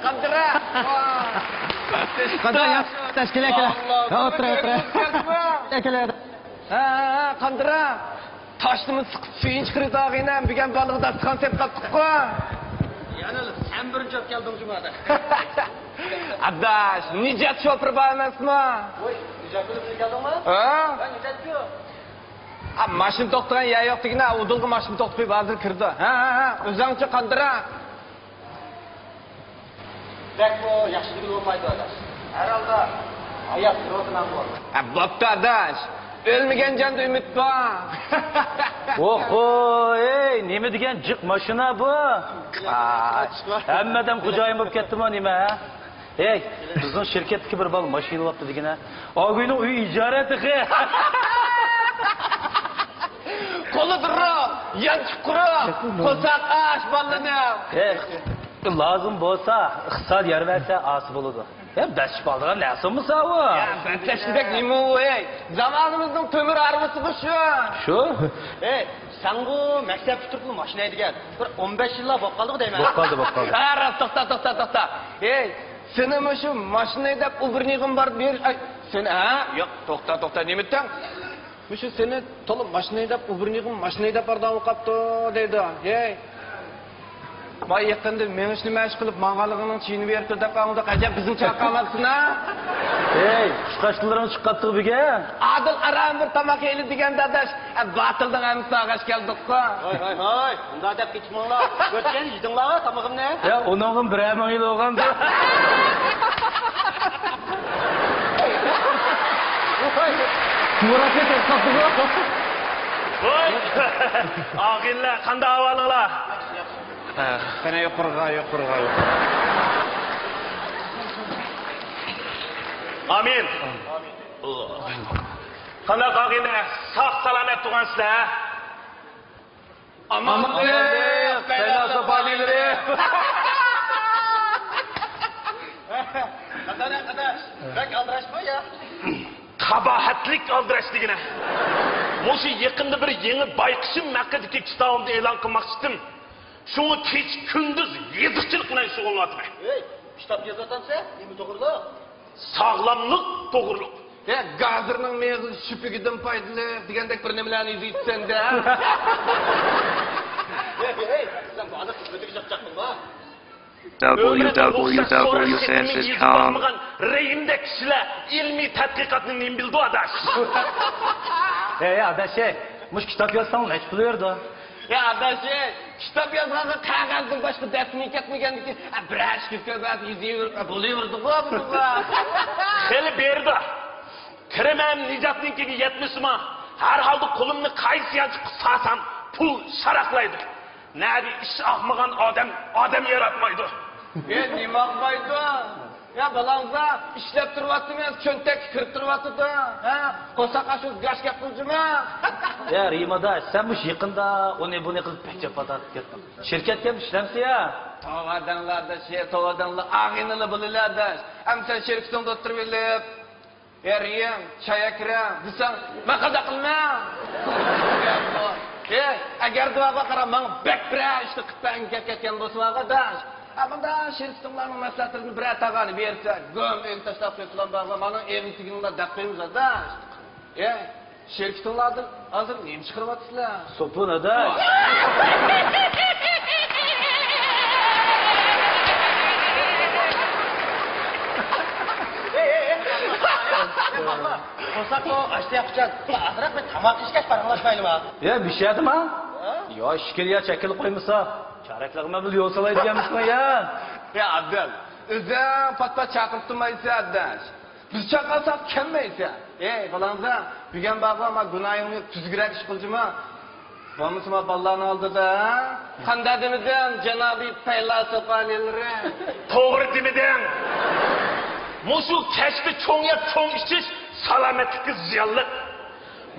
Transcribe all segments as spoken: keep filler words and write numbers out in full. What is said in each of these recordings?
قاندىرا. قاندىرا، ياخشى، كېلە، كېلە. ئاللا، يا، ئولتۇر، ئولتۇر. كېلە، كېلە. ھە، ھە، قاندىرا. تاشلىما سىقىپ سۈيىنى چىقىرىۋېتىۋالغىنە، بۈگۈن بالىغا داستىخان سېلىپ قاپتۇققۇ. يەنە سەن بىرىنچى بولۇپ كەلدىڭ جۇمۇدا. ئاداش، نىجات شوپۇر بار ئەمەسمۇ؟ ۋوي، نىجات بىلەن بىللە كەلدىڭمۇ؟ ھە؟ ھە، نىجاتچۇ؟ ھە، ماشىنا توختىغان يەر يوق دېگىنە، ئۇدۇلغا ماشىنا توختىتىپ ھازىر كىرىدۇ. ھە، ھە، ھە، ئۆزۈڭچۇ قاندىرا؟ بەكمۇ ياخشى دېگىلى بولمايدۇ، ئاداش. ھەر ھالدا ھايات روھىنىڭ بۇ. ھە، بوپتۇ، ئاداش. ئۆلمىگەن جاندا ئۈمىد بار. ئوخۇ، ئەي، نېمە دېگەن جىق ماشىنا بۇ؟ ئاي، ھەممە ئادەم خوجايىن بولۇپ كەتتىمۇ نېمە، ھە؟ ھەي، بىزنىڭ شىركەتتىكى بىر بالا ماشىنا ئالاپتۇ دېگىنە. ئاگۇينىڭ ئۆيى ئىجارە تېخى. قولى دۇرۇڭ، يانچۇق قۇرۇق، قورساق ئاچ بالىنىڭ. ھەي، لازىم بولسا، ئىقتىساد يار بەرسە ئاسا بولىدۇ. ھە، بەسلىشىپ ئالىدىغان نەرسىمۇ ساۋۇ؟ يا، بەسلەشمەك نېمە ئۇ، ھەي؟ زامانىمىزنىڭ تۆمۈر ھارۋىسىغۇ شۇ. شۇ؟ ھەي، سەنغۇ مەكتەپ پۈتتۈرۈپلا ماشىنا ھەيدىگەن. بىر ئون بەش يىللا بولۇپ قالدىغۇ دەيمەن. بولۇپ قالدى، بولۇپ قالدى. ھە، راست، توختا، توختا، توختا. ھەي، سېنى مۇشۇ ماشىنا ھەيدەپ ئوبرىنى يىغىم بار بېرىش، ئاي، سېنى، ھە؟ ياق، توختا، توختا، نېمە دېدىڭ؟ مۇشۇ سېنى تولا ماشىنا ھەيدەپ، ئوبرىنى يىغىم ماشىنا ھەيدەپ بارىدىغان بولۇپ قاپتۇ، دەيدۇ. ھەي. ما يېقىندا مېڭىشنى مەشىق قىلىپ ماڭغانلىقىڭنىڭ چىنى بېرىپتۇ دەپ ئاڭلىدۇق. ئەجەب بىزنى چاقىرماپسىنا؟ ھەي، قۇشقاچلىرىڭ چىققانتىغۇ بۈگۈن. ئادىل ئاران بىر تاماق يەيلى دېگەندە ئاداش، ئە، باتۇرنىڭ ھەممىسى ئاغاش كەلدۇققۇ. ھاي، ھاي، ھاي، ئۇنداق دەپ كېتىشمەڭلار. كۆرسەتكەن يېدىڭلارغۇ تامىقىمنى. يا، ئۇنىڭغىمۇ بىرەر مىڭ يىل بولغاندۇ. مۇراتنى تەسقاپتىغۇ. ۋاي! ئاغىنىلەر، قانداق ئەھۋالىڭلار؟ قېنى يۇقىرىغا، يۇقىرىغا، يۇقىرىغا. ئامىن. قانداق ئاغىنىلەر، ساق سالامەت تۇرغانسىلەر؟ ئامان، ئامان، سەيلا ساپالىلىرى. قانداق، قانداق؟ بەك ئالدىراشمۇ يا؟ قاباھەتلىك ئالدىراش دېگىنە. مۇشۇ يېقىندا بىر يېڭى بايقىشىم ھەققىدىكى كىتابىمدا ئېلان قىلماقچىدىم. شۇڭا كېچە كۈندۈز يېزىقچىلىق بىلەن شۇغۇللىنىۋاتىمەن. ھەي، كىتاب يازىۋاتامسەن؟ نېمە توغرۇلۇق؟ ساغلاملىق توغرىلىق. ھە، گازىرنىڭ مېغىزى شۈپۈگىدىن پايدىلىق دېگەندەك بىر نېمىلەرنى يېزىۋېتىپسەن-دە. ھەي، ھەي، سەن بۇ ئادەم خىزمىتىگە چاقچاقتىڭما؟ ئۆمرىدە رۇخسەت سوراش سېتىمى يېزىپ باقمىغان رەھىمدەك كىشىلەر ئىلمىي تەتقىقاتنى نېمە بىلىدۇ، ئاداش؟ ھەي، ئاداش، ھەي، مۇشۇ كىتاب يازساڭ نەچچە پۇل بېرىدۇ؟ يا ئاداش، كىتاب يازغانغا قەغەزدىن باشقا دەپنى كەتمىگەندىكىن، بىرەر ئىككى كۆرگەزمە يېزىۋېرىپ بولۇۋېرىدىغۇ بۇنىڭغا. خېلى بېرىدۇ. كىرىمەن نىجاتنىڭكىگە يەتمىسىمۇ، ھەر ھالدا قولۇمنى قايسى يانچۇققا سالسام، پۇل شاراقلايدۇ. نەدە ئىش ئاقمىغان ئادەم ئادەم ياراتمايدۇ. ئە، نېمە ئاقمايدۇ؟ يا بالاڭزا، ئىشلەپ تۇرۇۋاتىمەن، چۆنتەككە كىرىپ تۇرۇۋاتىدۇ. ھە؟ قورساق ئاچ، گاش گەپ قىلجىما. يا رىما ئاداش، سەن مۇشۇ يېقىندا ئۇنى بۇنى قىلىپ بەك جاپا تارتىپ كەتتىڭ. شىركەتكە ئىشلەمسە يا؟ توۋا دەڭلار ئاداش، توۋا دەڭلار، ئاغىنىلا بولىلا ئاداش. ئەمسە شىركىتىڭدە ئولتۇرۇۋېلىپ، ئېرىم، چاي ئەكىرە دېسەڭ، مەن قانداق قىلىمەن؟ ئەي، ئەگەر دۇئاغا قارا، ماڭا بەك بىرەر ئىشنى قىلىپ بەرگىلى كەتكەن بولسىڭىز ئاداش. ئە، مۇنداق شېرىكىڭلارنىڭ مەسلىھەتلىرىنى بىرەر تاغانى بېرسە، گۆم ئۆيگە تاشلاپ قويۇپ بولامدۇ، مانا ئېغىز تېگىڭلار دەپ قويىمىز ئاداش. ئەي، شىركىتىڭلاردىن ھازىر نېمە چىقىرىۋاتىسىلەر؟ سوپۇن ئاداش. قورساقنى ئاچتى ياققۇچان، ئازراق بىر تاماق ئىچكەچ پاراڭلاشمايلىما؟ يا، بىشەدىما؟ ھە؟ يا، شىكىل يا چەككىلى قويمىسا، چارەكلەرگە مەن بىللە يول سالاي دېگەنمىسىڭ يا؟ يا، ئابدۇل، ئۆزۈڭ پات-پات چاقىرىپ تۇرمايسەن ئاداش. بىز چاقىرساق كەلمەيسەن. ئەي، بالاڭزا، بۈگۈن بارغۇ، ما گۇناھىڭنى تۈزۈكرەك ئىش قىلجىما. بولمىسا ما بالىلارنىڭ ئالدىدا، ھە؟ قانداق دېمىدىم، جانابىي پەيلاسوپ ئالىيلىرى. توغرا دېمىدىڭ. مۇشۇ كەچتە چوڭ يەپ چوڭ ئىچىش سالامەتلىككە زىيانلىق.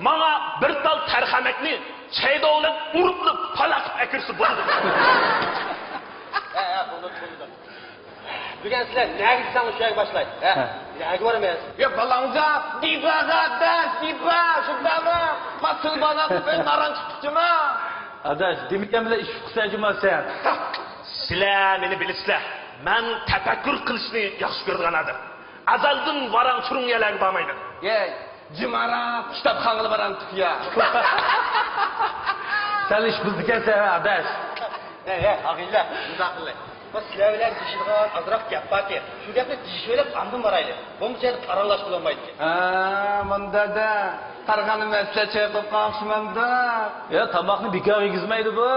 ماڭا بىر تال تەرخەمەكنى چەيداۋ بىلەن ئۇرۇپلا پالاق قىلىپ ئەكىرسە بولىدۇ. ھە، ھە، بولىدۇ، بولىدۇ. بۈگۈن سىلەر نەگە دېسەڭلار شۇ يەرگە باشلاي. ھە، ھە. نەگە بارىمىز؟ يا بالاڭزا، دىباغا ئاداش، دىبا، شۇنداقمۇ؟ پاسىل بالا بىر ناران چىقتىچىما. ئاداش، دېمىگەن بىلەن ئىش ئۇقىسەن جۇما سەن. سىلەر مېنى بىلىسىلەر، مەن تەپەككۇر قىلىشنى ياخشى كۆرىدىغان ئادەم. ئازاندىن ۋاراڭ-چۇرۇڭ يەرلەرگە بارمايمەن. يەي، جىمارا كىتابخانىغا بارامتۇق يا. سەل ئىش بۇزدىكەنسەن ھە ئاداش. ھەي ھەي ئاغىنىلەر، مۇنداق قىلاي. بۇ سىلەر بىلەن دېيىشىدىغان ئازراق گەپ باركەن، شۇ گەپنى دېيىشىۋېلىپ ئاندىن بارايلى. بولمىسا يەنە پاراڭلاشقىلى بولمايدىكەن. ھە، مۇندادا قارىغاندا مەسلىھەت چاي قىلىپ قالغان ئوخشىمامدۇ؟ يا، تاماقنى بىكارغا يېگۈزمەيدۇ بۇ.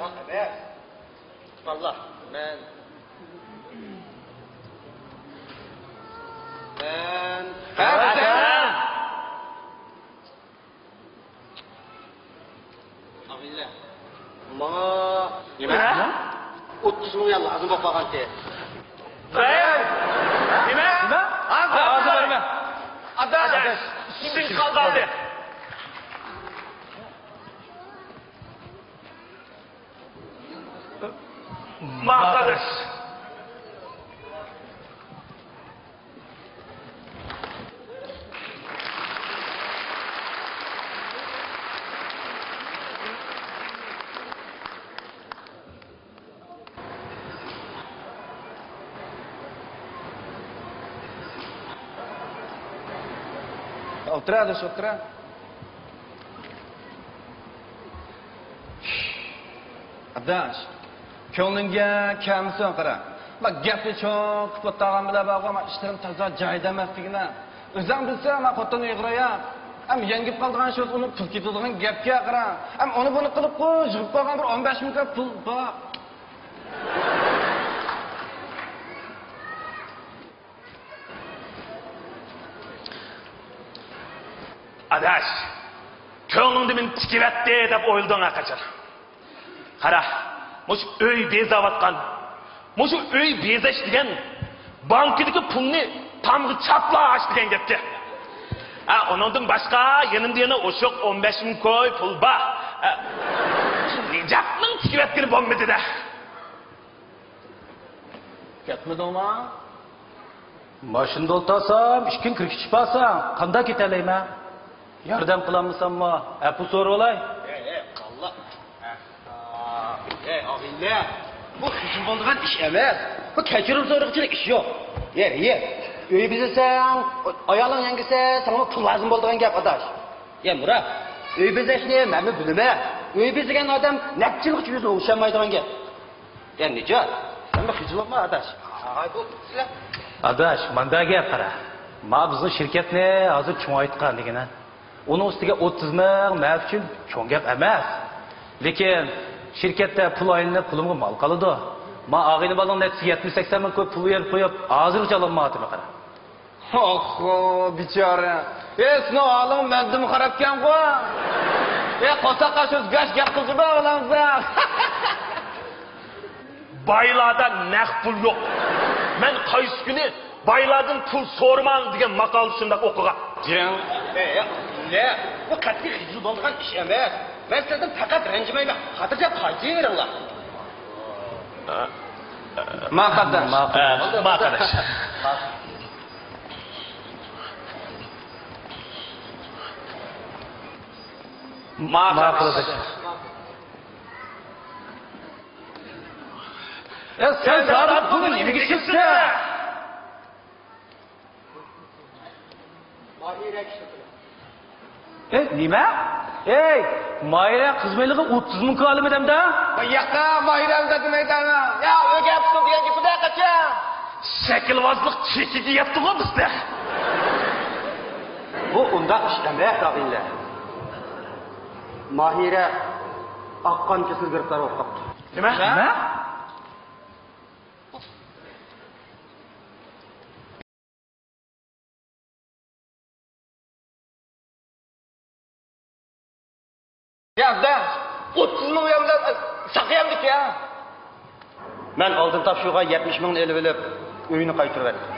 ۋاھ، ئەمەس. ئاللا، مەن، مەن، ھە، ھە. ئاغىنىلەر، ماڭا نېمە؟ ئوتتۇز مىڭ رىيال لازىم بولۇپ قالغانتى. ھەي! نېمە؟ نېمە؟ ھازىر، ھازىر بەرمە. ئاداش! ئاداش! ئىشىم قالدى. ماقالىش. ئولتۇر، ئاداش، ئولتۇر. ئاداش، كۆڭلۈڭگە كەلمىسۇن قارا. ما گەپنى چوڭ قىلىپ ئولتۇرغان بىلەن بارغۇ، ما ئىشلىرىم تازا جايىدا ئەمەس دېگىنە. ئۆزۈڭ بىلسەڭ، ما خوتۇن ئۇيغۇر ئايال. ئەم يەڭگىپ قالىدىغان ئىش بولسا، ئۇنىڭ پۇل كېتىدىغان گەپكە قارا. ئەم ئۇنى بۇنى قىلىپقۇ، يىغىپ قالغان بىر ئون بەش مىڭ پۇل بار. ئاداش، كۆڭلۈڭدە مېنى تىكىۋەتتى دەپ ئويلىدىڭ ھەرقاچان. قارا، مۇشۇ ئۆي بېزەۋاتقان، مۇشۇ ئۆي بېزەش دېگەن بانكىدىكى پۇلنى تامغا چاپلاش دېگەن گەپكەن. ھە، ئۇنىڭدىن باشقا يېنىمدا يەنە ئوشۇق ئون بەش مىڭ كوي پۇل بار. ھە، نىجاتنىڭ تىكىۋەتكىلى بولمىدى-دە. كەتمىدىڭما؟ ماشىنىدا ئولتۇرسام، ئىككىنى كىرگۈزۈپ ئالساڭ، قانداق كېتەلەيمەن؟ ياردەم قىلالمىساممۇ، ئەپۇ سورىۋالاي. ھەي، ھەي، قاللا. ھەي، ئاغىنىلەر، بۇ خىجىل بولىدىغان ئىش ئەمەس. بۇ كەچۈرۈم سورىغۇچىلىك ئىش يوق. ھەي، ھەي، ئۆي بېزىسەڭ، ئايالىڭ يەڭگىسە، ساڭا پۇل لازىم بولىدىغان گەپ، ئاداش. يا مۇرات، ئۆي بېزەشنى مەنمۇ بىلىمەن. ئۆي بېزىگەن ئادەم نەچچە يىلغىچە يۈزىنى ئوڭشالمايدىغان گەپ. يا نىجات، سەنمۇ خىجىل بولما ئاداش. ھاي بولدى سىلەر. ئاداش، ماندا گەپ قارا. ما بىزنىڭ شىركەتنى ھازىر چوڭايتقان دېگىنە. ئۇنىڭ ئۈستىگە ئوتتۇز مىڭ مەن ئۈچۈن چوڭ گەپ ئەمەس. لېكىن شىركەتتە پۇل ئايلىنىپ قولۇمغا مال قالىدۇ. ما ئاغىنە بالىنىڭ نەچچىسى يەتمىش سەكسەن مىڭ كوي پۇل بېرىپ قويۇپ، ھازىرغىچە ئالالمايۋاتىمەن قارا. ئاخۇ، بىچارە. ئەي، سېنىڭ ھالىڭ مەندىنمۇ خارابكەنغۇ. ئەي، قورساققا سۆز گاش گەپ قىلسىمۇ بالامسەن. بايلاردا نەق پۇل يوق. مەن قايسى كۈنى بايلاردىن پۇل سورىماڭ دېگەن ماقالىنى شۇنداق ئوقۇغان. جىڭ. ئەي، نە؟ بۇ قەتئىي خىجىل بولىدىغان ئىش ئەمەس. مەن سىلەردىن پەقەت رەنجىمەيمەن. خاتىرجەم قايتىۋېرىڭلار. ماقالداش. ماقالداش. ماقالداش. يا سەن زادى بۇنى نېمىگە ئىشلىتىسەن؟ ئەي، نېمە؟ ئەي، ماھىرە قىز بېلىغا ئوتتۇز مىڭ كوي ئالىمەن دەمدە؟ ياقا، ماھىرە ئۇنداق دېمەيدۇ. يا، ئۆگەپ تۇر دېگەن گېپىدە قاچان؟ شەكىلۋازلىق چېكىگە يەتتىغۇ بىزدە. بۇ ئۇنداق ئىش ئەمەس، ئاغىنىلەر. ماھىرە ئاق قان كېسىلىگە گىرىپتار بولۇپ قاپتۇ. نېمە؟ نېمە؟ يا ئاداش، ئوتتۇز مىڭ يۈەن بىلەن ساقىيامدىكى يا؟ مەن ئالدىن تاپشۇرغان يەتمىش مىڭنى ئېلىۋېلىپ، ئۆينى قايتۇرۇۋەتتىم.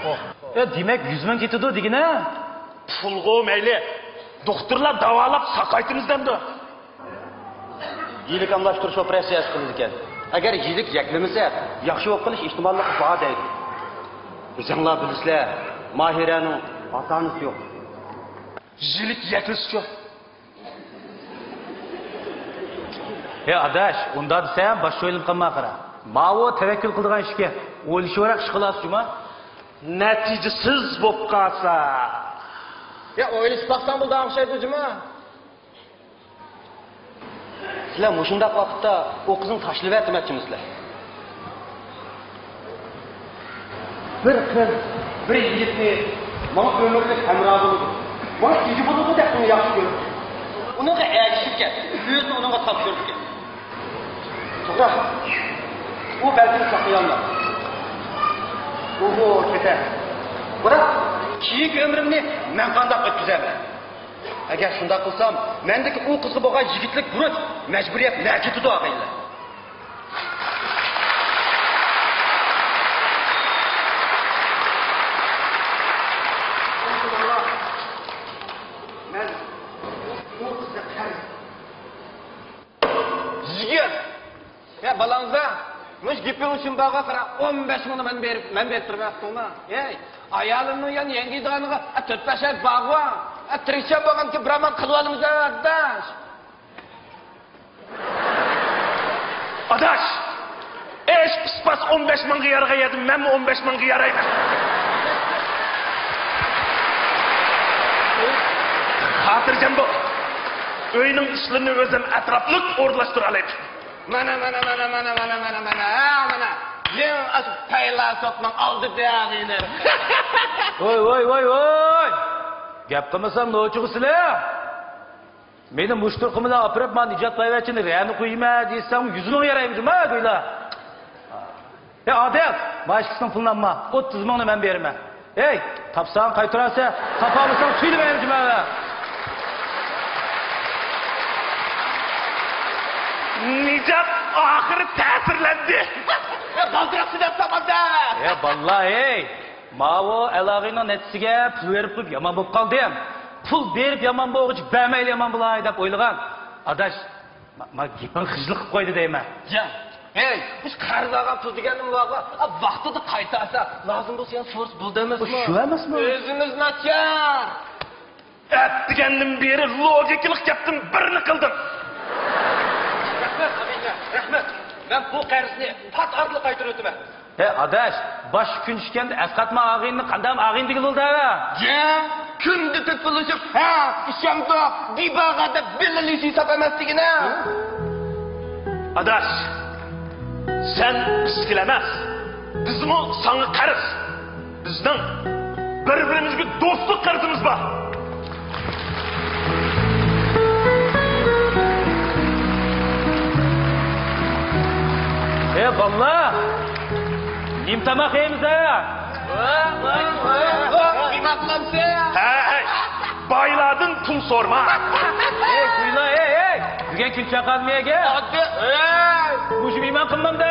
ئە، دېمەك، يۈز مىڭ كېتىدۇ دېگىنە؟ پۇلغۇ مەيلى، دوختۇرلار داۋالاپ ساقايتىمىز دەمدۇ. يىلىك ئالماشتۇرۇش ئوپېراتسىيەسى قىلىدىكەن. ئەگەر يىلىك يەكلىمىسە، ياخشى بولۇپ قېلىش ئېھتىماللىقى بار دەيدۇ. ئۆزۈڭلار بىلىسىلەر، ماھىرەنىڭ ئاتا-ئانىسى يوق. يىلىك يەكلىسىچۇ؟ ھەي ئاداش، ئۇنداق دېسەم، باشقا ئويلىنىپ قالما قارا. ماۋۇ تەۋەككۈل قىلىدىغان ئىشكەن. ئويلىشىۋېرەك ئىش قىلاسىز جۇما. نەتىجىسىز بولۇپ قالسا. يا ئويلىشىپ باقساڭ بولىدىغان ئوخشايدۇ جۇما. سىلەر مۇشۇنداق ۋاقىتتا ئۇ قىزنى تاشلىۋەر دېمەكچىمۇسىلەر؟ بىر قىز بىر يىگىتنى ماڭا ئۆمۈرلۈك ھەمراھ بولىدۇ، ماڭا ئىگە بولىدۇ دەپ ئۇنى ياخشى كۆرىدۇ. ئۇنىڭغا ئەگىشىدىكەن، ئۆزىنى ئۇنىڭغا تاپشۇرىدىكەن. توغرا، ئۇ بەلكىم ساقىيالماس. ئۇمۇ كېتەر. بىراق كېيىنكى ئۆمرۈمنى مەن قانداق ئۆتكۈزەمەن؟ ئەگەر شۇنداق قىلسام، مەندىكى ئۇ قىزغا بولغان يىگىتلىك بۇرچ، مەجبۇرىيەت نەگە كېتىدۇ، ئاغىنىلەر؟ مەن ئۇ قىزغا قەرز. يىگىت! يا بالاڭزا، مۇشۇ گېپىڭ ئۈچۈن بارغا قارا، ئون بەش مىڭنى مەن بېرىپ، مەن بېرىپ تۇرماقتىڭما؟ ھەي، ئايالىمنىڭ يەنە يەڭگىيدىغانىغا، ئە، تۆت بەش ئاي بارغۇ. ئە، تىرىشچان بولغاندىكىن بىر ئامال قىلىۋالىمىز، ئاداش. ئاداش! ئىش پىسپاس ئون بەش مىڭغا يارىغان يەردە مەنمۇ ئون بەش مىڭغا يارايمەن. خاتىرجەم بول. ئۆينىڭ ئىشلىرىنى ئۆزۈم ئەتراپلىق ئورۇنلاشتۇرالايمەن. مانا، مانا، مانا، مانا، مانا، مانا، مانا. ھە، مانا. يېڭى ئاشۇ پەيلاسوپنىڭ ئالدىدا دېگىنى. ۋوي، ۋوي، ۋوي، ۋوي! گەپ قىلمىسام نوچىغۇ سىلە. مېنى مۇشتۇرقۇم بىلەن ئاپىرىپ، مانا نىجات بايۋەچچىنى رەنە قويىمەن دېسەڭ، يۈزىنىڭ يارايمىدىما، گويلا. ھە، ئادىل، ما ئىككىسىنىڭ پۇلىنى ئالما. ئوتتۇز مىڭنى مەن بېرىمەن. ھەي، تاپساڭ قايتۇرارسەن، تاپالمىساڭ تۈگىدى مەن جۇمە. نىجات ئاخىرى تەسىرلەندى. يا، بالدۇرراق سۆزلەپ سالغاندا. يا، باللا، ھەي. ماۋۇ ئەلاغىنىڭ نەتىجىسىگە پۇل بېرىپ قويۇپ يامان بولۇپ قالدىم. پۇل بېرىپ يامان بولغۇچە بەرمەيلى يامان بولاي دەپ ئويلىغان. ئاداش، ما، ما گېپىڭ خىجىل قىلىپ قويدى دەيمەن. جان، ھەي، مۇشۇ قەرز ئالغان پۇل دېگەننىڭ بارغۇ، ئا، ۋاقتىدا قايتارسا، لازىم بولسا يەنە سورىسا بولىدۇ ئەمەسمۇ؟ شۇ ئەمەسمۇ؟ ئۆزىمىز ناچار. ئەتىگەندىن بېرى لوگىكىلىق گەپتىن بىرنى قىلدىم. رەھمەت، ئابىجان، رەھمەت. مەن بۇ قەرزنى پات ئارىدا قايتۇرۇۋېتىمەن. ھە، ئاداش، باشقا كۈن چۈشكەندە ئەسقاتما ئاغىنىنى قانداق ئاغىنە دېگىلى بولدى ھە؟ يا، كۈندە تېلېفونلىشىپ، ھە، ئىشەمدۇق، دىباغا دەپ بىللە ھېساب ئەمەس دېگىنە. ئاداش، سەن بىزگىلا ئەمەس، بىزمۇ ساڭا قەرز. بىزنىڭ بىر-بىرىمىزگە دوستلۇق قەرزىمىز بار. ئە، باللا! نېمە تاماق يەيمىز ھە؟ نېمە قىلامسىز؟ ھەي، بايلاردىن پۇل سورىما. ئەي، كۈيلا، ئەي، ئەي! بۈگۈن كۈن چاقالمىيەگە. مۇشۇ مېھمان قىلمامدا.